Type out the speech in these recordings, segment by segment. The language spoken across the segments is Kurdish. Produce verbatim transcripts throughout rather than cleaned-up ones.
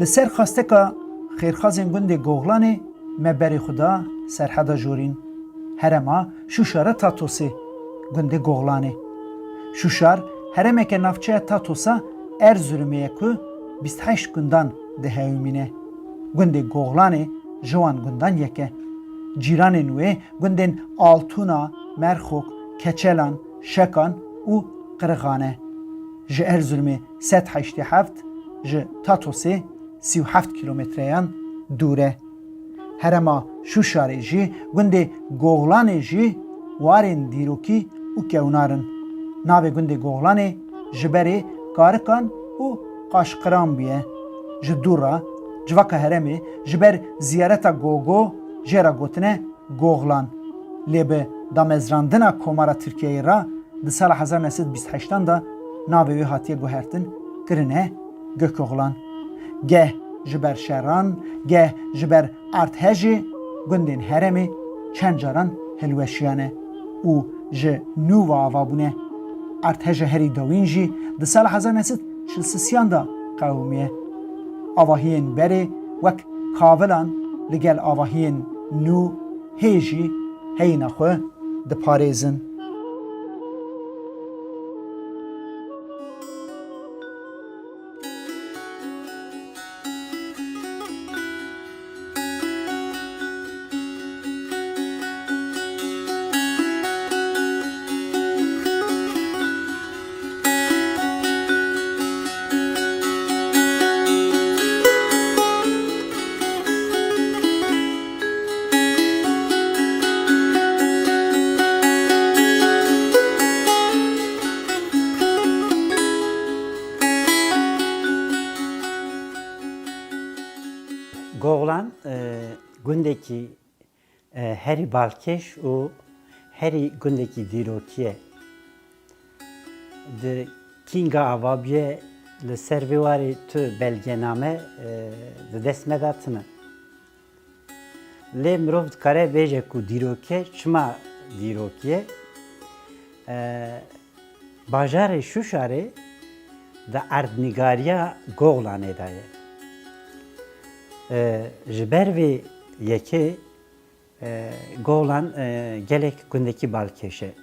Li ser xwesteka xêrxazên gundê Goxlanê me berê xwe da serheda jorîn, herêma Şûşara Tatosê, gundê Goxlanê. Şûşar herêmeke navçeya Tatosa Erzurumê ye ku bîst heşt gundan dihewimîne. Gundê Goxlanê ji wan gundan yek e. Cîranên wê gundên Altûna, Merxok, Keçelan, Şekan û Qirixan e. Ji Erzurumê sed heştê heft, ji Tatosê sî û heft kîlometreyan dûr e. Herêma Şûşarê jî gundê Goxlanê jî warên dîrokî û kewnar in. Navê gundê Goxlanê ji berê karikan û qaşqiran bûye. Ji dû re civaka herêmê ji ber ziyareta Gogo jê re gotine Goxlan. Lê bi damezrandina Komara Tirkiyeyê re di sala hezar neh sed bîst heştan de navê wê hatiye guhertin, kirine Gökoğlan. Geh ji ber şeran, geh ji ber erdhejê gundên herêmê çend caran hilweşiyane û ji nû ve ava bûne. Erdheja herî dawîn jî di sala hezar neh sed çil sisiyan de qewimiye. Avahiyên berê wek kavilan li gel avahiyên nû hê jî heyîna xwe diparêzin. Goxlan, e, gundekî, e, herî balkêş û herî gundekî dîrokî ye. Di kînga ava bûye, li ser vê warê tu belgename, e, di dest me de tune. Lê mirov dikare bêje ku dîrokî ye, çima dîrokî ye? E, bajarê Şûşarê di erdnîgariya Goxlanê de ye. E, ji ber vê yekê, e, Goxlan, e, gelek gundekî balkêş e.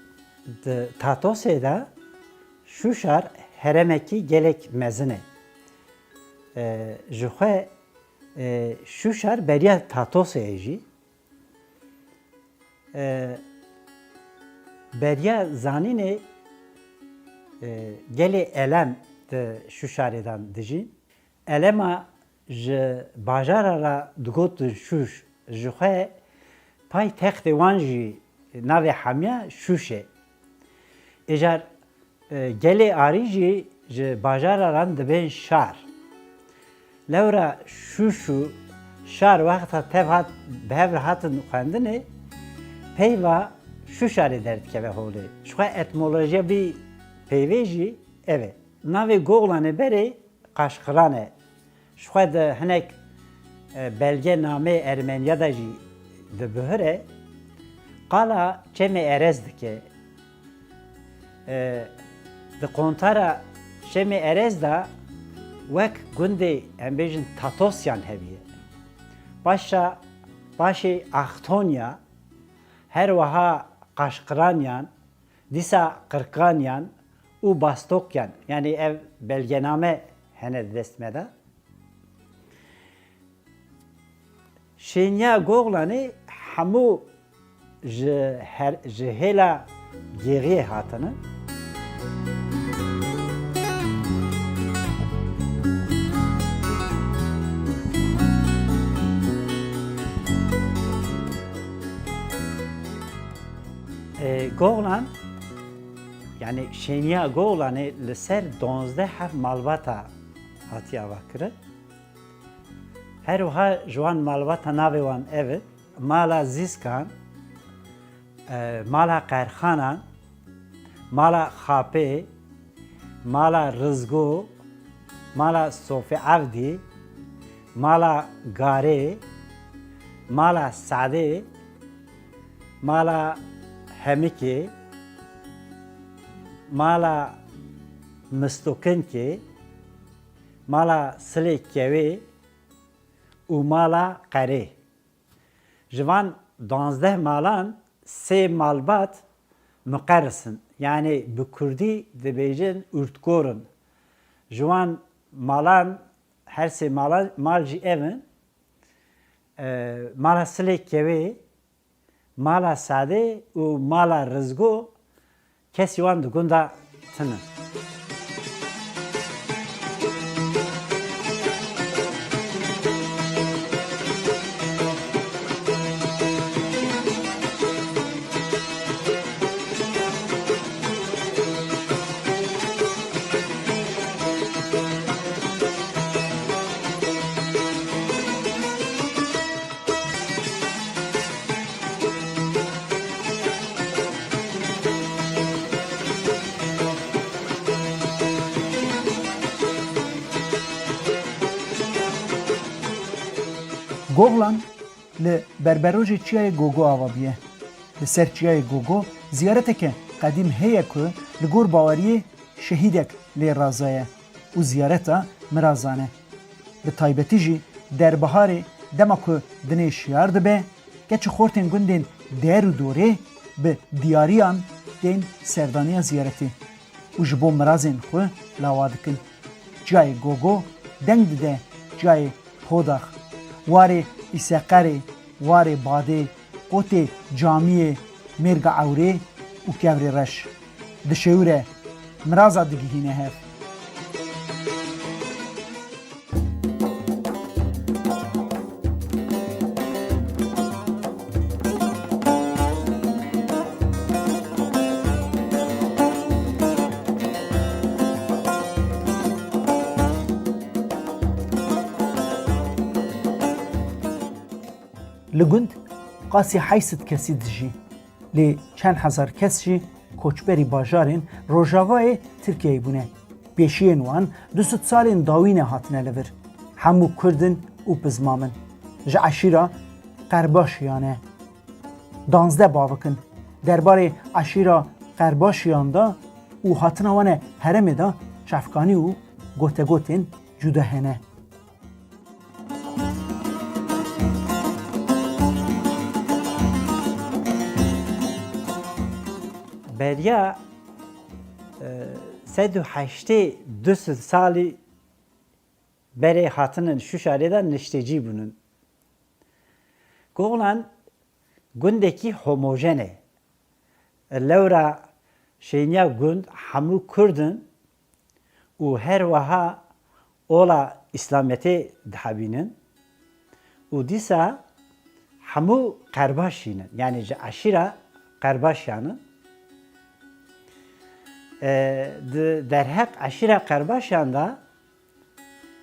Di Tatosê de Şûşar herêmekî gelek mezin e. E, ji xwe, e, Şûşar beriya Tatosê ye jî. E, beriya zanînê, e, gelê elem di Şûşarê de dijîn. Elema ji bajara re digotin Şûş, ji xwe paytextê wan jî navê hemiya Şûş e. Îcar, e, gelê Arî jî ji bajara re dibên Şar. Lewra Şûş û Şar wexta tev hat, bi hev re hatin xwendinê, peyva Şûşarê derdikeve holê. Ji xwe etmolojiya vî peyvê jî ev e. Navê Goxlanê berê Qaşqiran e. Ji xwe di hinek, e, belgenameyê Ermeniya de jî dibihire, qala Çemê Erez dike. E, di kontara Çemê Erez de wek gundê, em bêjin, Tatosyan hebûye. Paşa, paşê Axtonya, her wiha Qaşqiranyan, dîsa Qirkanyan û Bastokyan, yanî ev belgename hene di dest me de. Şêniya Goxlanê hemû ji her, ji hêla Gêxiyê hatine. E, Goxlan, yanî şêniya Goxlanê li ser duwazdeh heb malbata hatiye avakirin. Her wiha ji wan malbata navê wan ev in: Mala Zîskan, e, Mala Qerxanan, Mala Xapê, Mala Rizgo, Mala Sofî Evdî, Mala Garê, Mala Sadê, Mala Hemikê, Mala Mistokinkê, Mala Silê Kewê, û mala Qerê. Ji van duwazdeh malan sê malbat muqeris in. Yanî bi kurdî dibêjin ûrtkor in. Ji wan malan, her sê malan, mal jî ev in. E, mala Silê Kewê, mala Sadê û mala Rizgo, kesî wan di gunda tune. Goxlan li berberojê Çiyayê Gogo ava bûye. Li ser Çiyayê Gogo ziyareteke qedîm heye ku li gor baweriyê şehîdek lê razaye û ziyareta mirazan e. Bi taybetî jî derbiharê dema ku dinê şiyar dibe, keç û xortên gundên der û dorê bi diyariyan tên serdaniya ziyaretê û ji bo mirazên xwe lawa dikin. Çiyayê Gogo deng dide çiyayê Podax, warê Îseqerê, warê Badê, qotê Camiyê, Mêrga Ewrê û Kevrê Reş. Dişêwire miraza digihîne hev. Li gund qasî heyşt sed kesî dijî. Lê çend hezar kes jî koçberî bajarên rojavayê Tirkiyeyê bûne. Pêşiyên wan du sed salên dawî ne hatine li vir. Hemû Kurd in û pizmam in. Ji eşîra Qerbaşiyan e. Duwazdeh bavik in. Derbarê eşîra Qerbaşiyan de û hatina wan e herêmê de çavkanî û gotegotên cuda hene. Beriya, e, sed û heştê du sed salî berê hatinin Şuşarê de niştecî bûnin. Goxlan gundekî homojen e. Lewra şêniya gund hemû Kurd in û her wiha ola Îslamiyetê dihebînin û dîsa hemû Qerbaşî ne, yanî ji eşîra Qerbaşiyan in. E, di derheq eşîra Qerbaşiyan de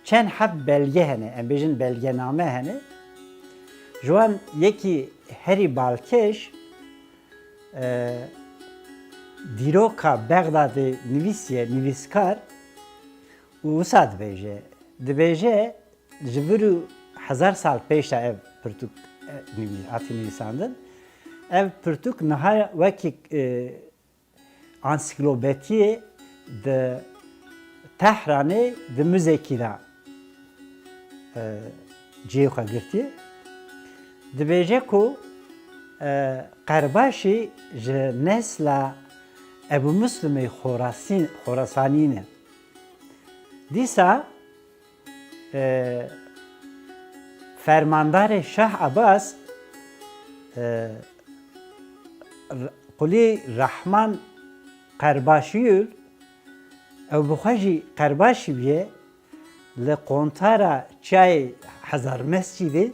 çend heb belge hene, em bêjin belgename hene. Ji wan yekî herî balkêş, e, dîroka Bexdadê nivîsiye, nivîskar û wisa dibêje. Dibêje, ji vir û hezar sal pêş de ev pirtûk, e, nivî-, hatî nivîsandin. Ev pirtûk niha wekî, e, ansîklopediyê di Tehranê di muzekî de, e, cihê xwe girtiye. Dibêje ku, e, Qerbaşî ji nesla Ebû Muslimê Xorasî-, Xorasanî ne. Dîsa, e, fermandarê Şah Abbas, e, R-, Qulî Rehman Qerbaşiyul, ew bi xwe jî Qerbaşî bûye, li qontara çiyayê Hezar Mescîdê,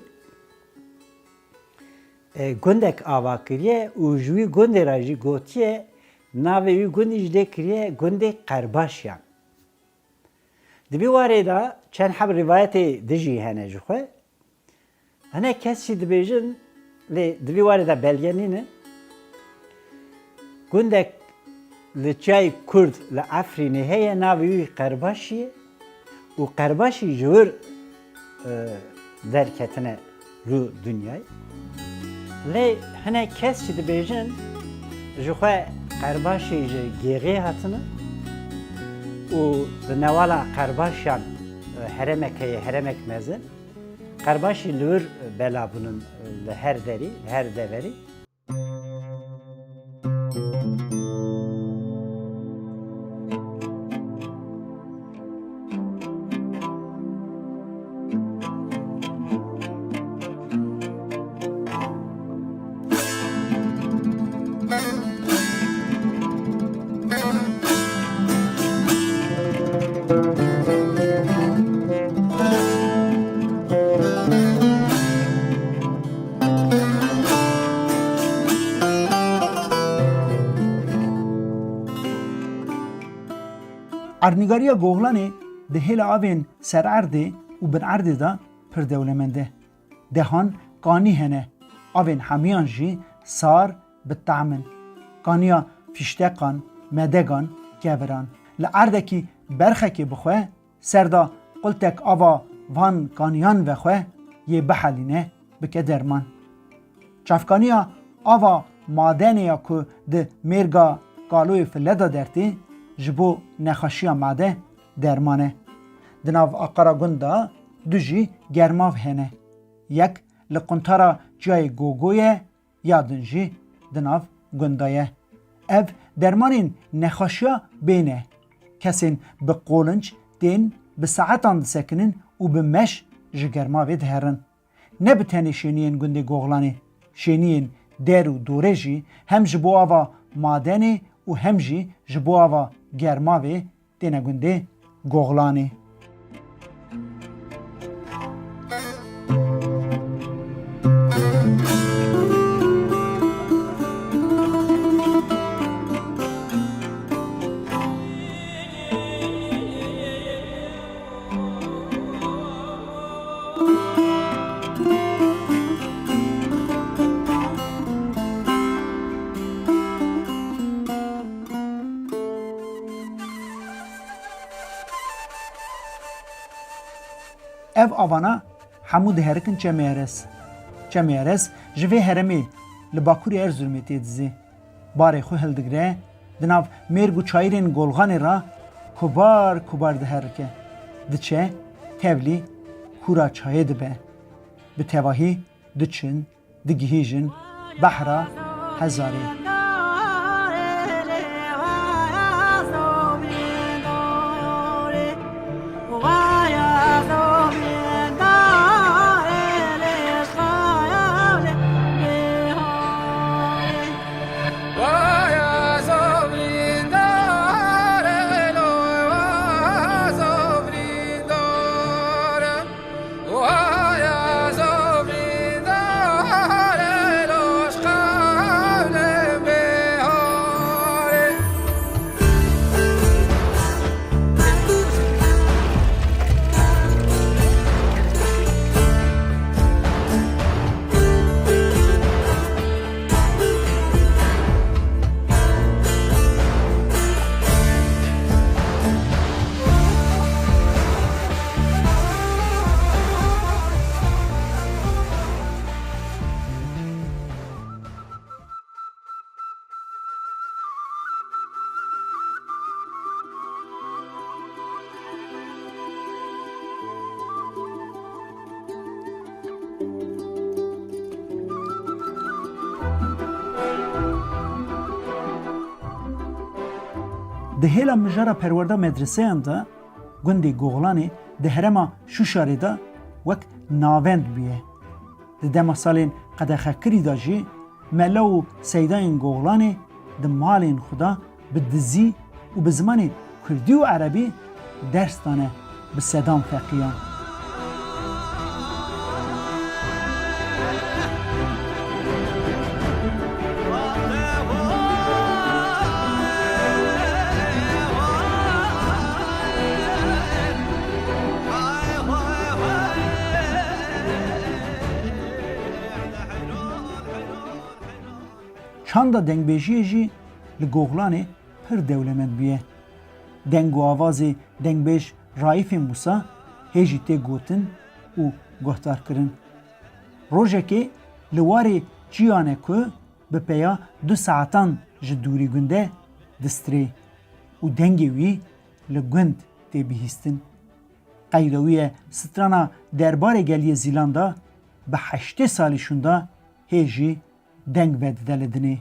e, gundek ava kiriye û ji wî gundê re jî gotiye, navê wî gundî jî lê kiriye gundê Qerbaşiyan. Di vî warê de çend heb rîwayetê dijî hene ji xwe. Hinek kes jî dibêjin, lê di vî warê de belge nîne. Gundek li çiyayê Kurd li Efrînê heye, navê wî Qerbaşî ye û Qerbaşî ji wir, e, derketine rû dinyayê. Lê hinek kes jî dibêjin, ji xwe Qerbaşî ji Gêxê hatine û di newala Qerbaşiyan, e, heremek heye, heremek mezin. Qerbaşî li wir bela bûnin li her derî, li her deverî. Erdnîgariya Goxlanê di hêla avên ser erdê û bin erdê de pir dewlemend e. Dehan kanî hene, avên hemiyan jî sar bi tehm in. Kaniya fîşteqan, medegan, keviran. Li erdekî berxekê bixwe, ser de qultek ava van kaniyan vexwe, yê bihelîne, bike derman. Çavkaniya ava madenê ya ku di mêrga kaloyê file de dertê, ji bo nexweşiya made derman e. Di nav aqara gund de du jî germav hene. Yek li quntara çiyayê Gogo ye, ya din jî di nav gund de ye. Ev dermanên nexweşiya bê ne. Kesên bi qolinc tên bi saetan disekinin û bi meş ji germavê diherin. Ne bi tenê şêniyên gundê Goxlanê, şêniyên der û dorê jî hem ji bo ava madenê û hem jî ji bo ava germavê têne gundê Goxlanê. Ev avana hemû diherikin Çemê Erez. Çemê Erez ji vê herêmê li bakurê Erzurumê tê dizê. Barê xwe hildigire, di nav mêrg û çayirên Golxanê re kubar kubar diherike. Diçe, tevlî kûra çayê dibe. Bi tevahî diçin, digihîjin behra Hezarê. Di hêla mijara perwerda medreseyan de gundê Goxlanê di herêma Şuşarê de wek navend bûye. Di dema salên qedexekirî de jî mela û seydayên Goxlanê di malên xwe de bi dizî û bi zimanê kurdî û erebî ders dane bi sedan feqiyan. Çanda dengbêjiyê jî li Goxlanê pir dewlemend bûye. Deng û avazê dengbêj Raîfê Mûsa hê jî tê gotin û guhdarkirin. Rojekê li warê çiyane ku bi peya du saetan ji dûrî gund e, distirê û dengê wî li gund tê bihîstin. Qeyda wî ye strana derbarê geliyê Zîlan de bi heştê salî şûnda hê jî deng vedide li dinê.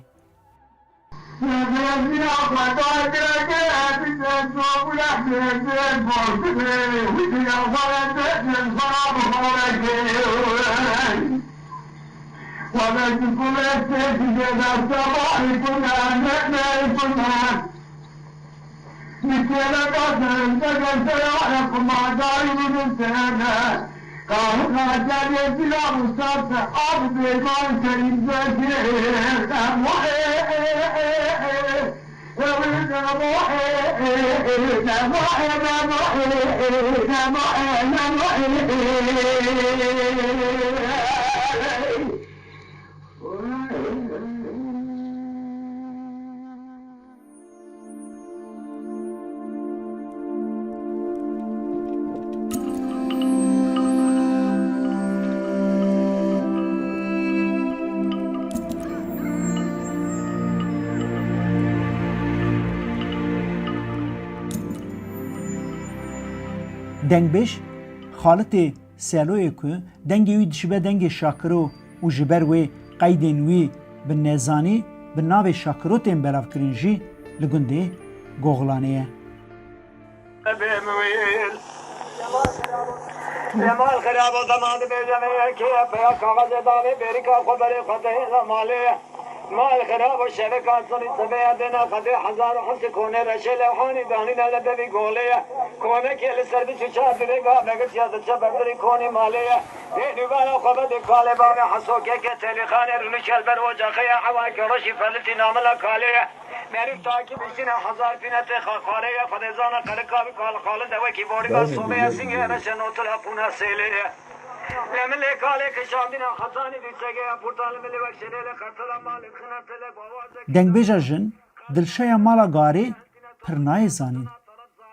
Dengbêj, xalitê Seloyê ku dengê wî dişibe dengê şakiro û ji ber wê qeydên wî bi nezanî bi navê şakiro tên belavkirin jî li gundê Goxlanê ye. Mal xirabo dema dibêje me yekê ye, peya kaxezê davê bêrîka xwe berê xwe dihêle malê ye. Mal xirabo şevekan sonî sebeya dêna xedê hezar û heft konê reşê lewhanî danîne li devî golê ye. Konekê li ser bîst û çar dirêga vegirtiya diçe berdirî konî malê ye. Dê nûbara xwe vedê kalê bavê hesokeke telîxanê rûnişel ber ocaxê ye. Ewake reşî felitî namila kalê ye. Merîv takî biştîne hezar pînetê xaxarê ye. Xwedê zana qerika wî kal xalin de wekî borîga sobê ye. Singê reşe notila qûna sêlê ye. Lemilê kalê kişandîna xetanî dîçegê ye. Purtalê milê wek şelêlê qertela malê xine tele bawazek. Dengbêja jin, Dilşeya Mala Garê pir nayê zanîn.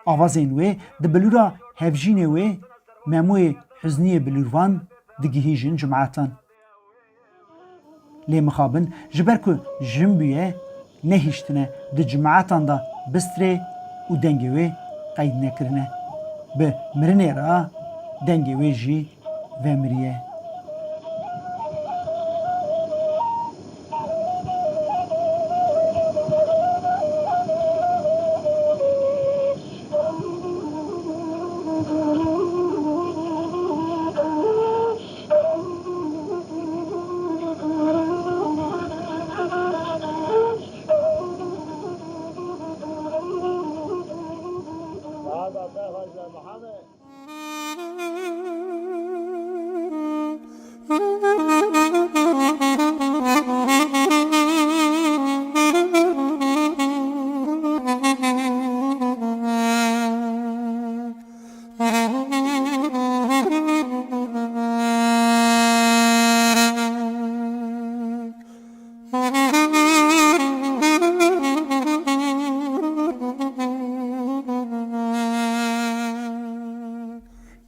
Avazên wê di bilûra hevjînê wê Memoyê Huzniyê bilûrvan digihîjin cimeetan. Lê mixabin ji ber ku jin bûye, nehiştine di cimeetan de bistirê û dengê wê qeyd nekirine. Bi mirinê re dengê wê jî vemiriye.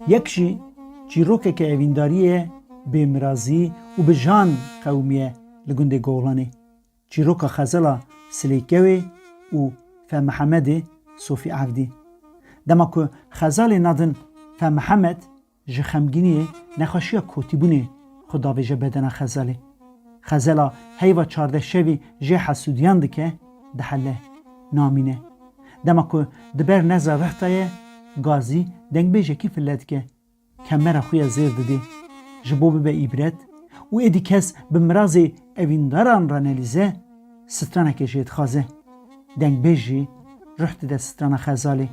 Yek jî çîrokeke evîndariyê ye, bêmirazî û bi jan qewimiye li gundê Goxlanê. Çîroka xezala Silêkewê û Fe Mihemedê Sofî Evdî. Dema ku xezalê nadin Fe Mihemed, ji xemgîniyê, nexweşiya kotîbûnê xwe davêje bedena xezalê. Xezala heyva çardeh şevî jê hesûdiyan dike, dihele, namîne. Dema ku di ber neza rih de ye, gazî dengbêjekî file dike, kemera xwe ya zêr didê, ji bo bibe îbret û êdî kes bi mirazê evîndaran re nelîze, stranekê jê dixwaze. Dengbêj jî ruh dide strana xezalê.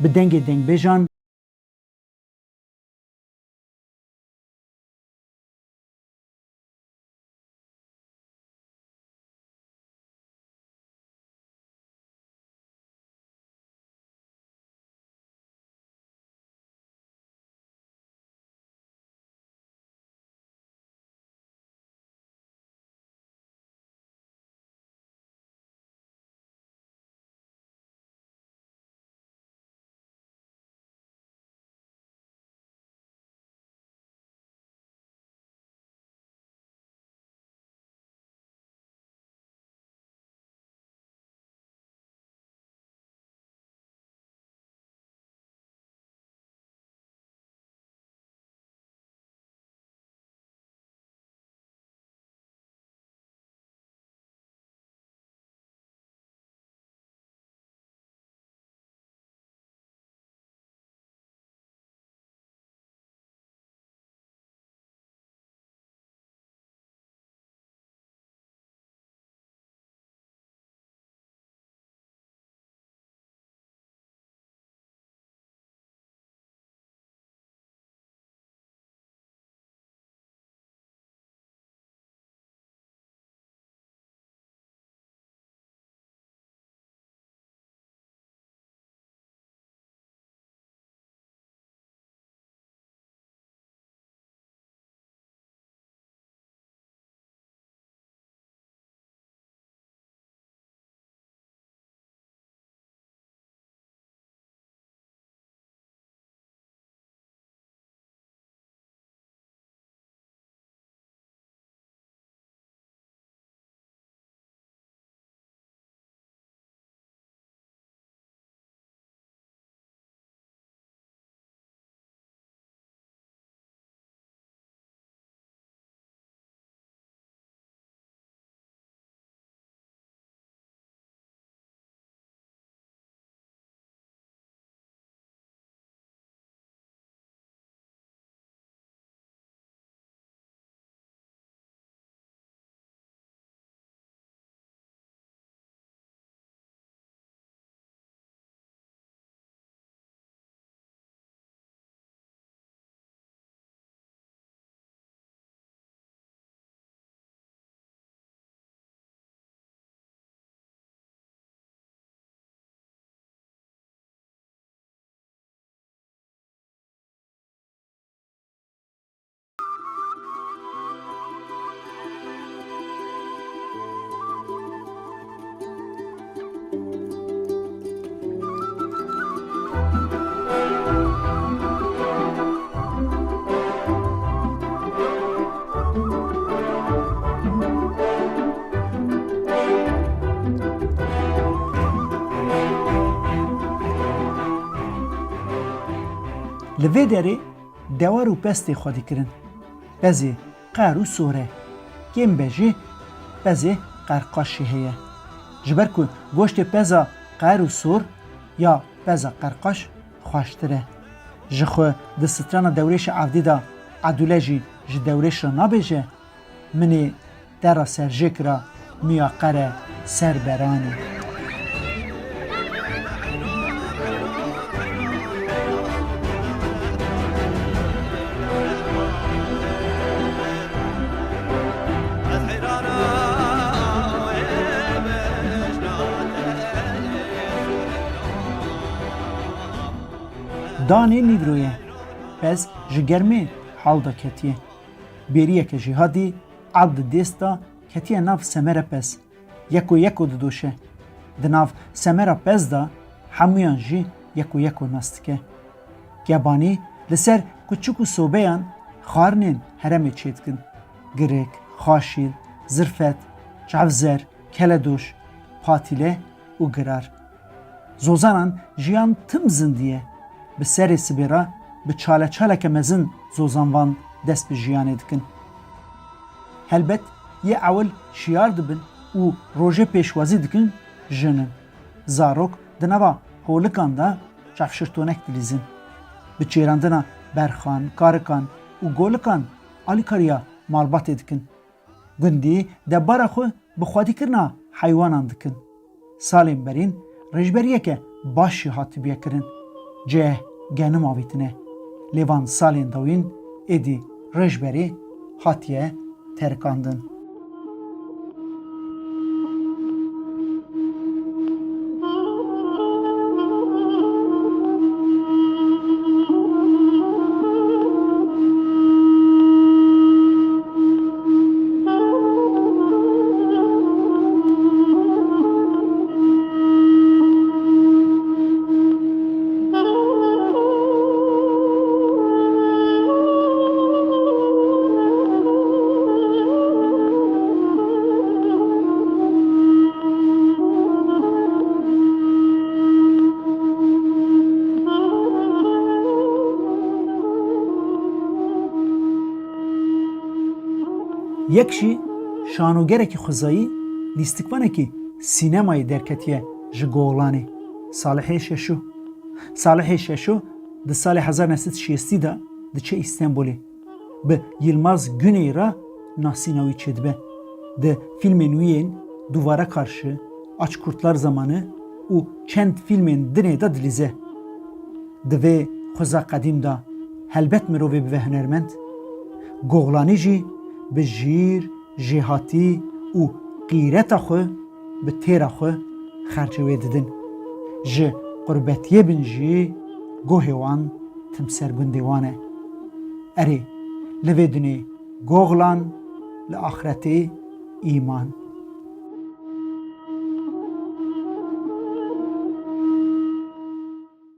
Bi dengê dengbêjan Li vê derê dewar û pez tê xwedîkirin. Pezê qer û sor e. Kêm be jî pezê qerqaşê heye. Ji ber ku goştê peza qer û sor ya peza qerqaş xweştir e. Ji xwe di strana Dewrêşê Evdî de Edûle jî ji Dewrêş re nabêje, Min ê te ra serjêkira, mûya qere ser beranê. Danê nîvro ye. Pez ji germê hal de ketiye. Bêriyeke jêhatî Evdî dêst de ketiye nav semera pez. Yeko yeko didoşe. Di nav semera pez de hemûyan jî yeko yeko nas dike. Kebanî li ser kuçik û sobeyan xwarinên herêmê çêdikin. Girik, xaşîl, zirfet, çavzer, keledoş, patîle û girar. Zozanan jiyan tim zindî ye. Bi serê sibê re bi çaleçaleke mezin zozanvan dest bi jiyanê dikin. Helbet yê ewil şiyar dibin û rojê pêşwazî dikin jin in. Zarok di nava holikan de çavşirtonek dilîzin. Bi çêrandina berxan, karikan û golikan alîkariya malbatê dikin. Gundî debara xwe bi xwedîkirina heywanan dikin. Salên berîn rêjberiyeke baş jî hatibiye kirin. Ceh genim avîtine. Lê van salên dawîn êdî rêjberî hatiye terikandin. Yek jî şanogerekî xwezayî, lîstikvanekî sînemayê derketiye ji Goxlanê, Salihê Şeşo. Salihê Şeşo di salê hezar neh sed şêstî de diçe Îstenbulê. Bi Yilmaz Güney re nasîna wî çêdibe. Di fîlmên wî yên Duvara Karşı, Aç Kurtlar Zamanı û çend fîlmên dinê de dilîze. Di vê xweza qedîm de helbet mirovê bibe hunermend. Goxlanî jî bi jîr, jêhatî û qîreta xwe bi têra xwe xercê wê didin. Ji qurbetiyê bin jî gohê wan tim ser gundê wan e. Erê, li vê dunê Goxlan, li axretê îman.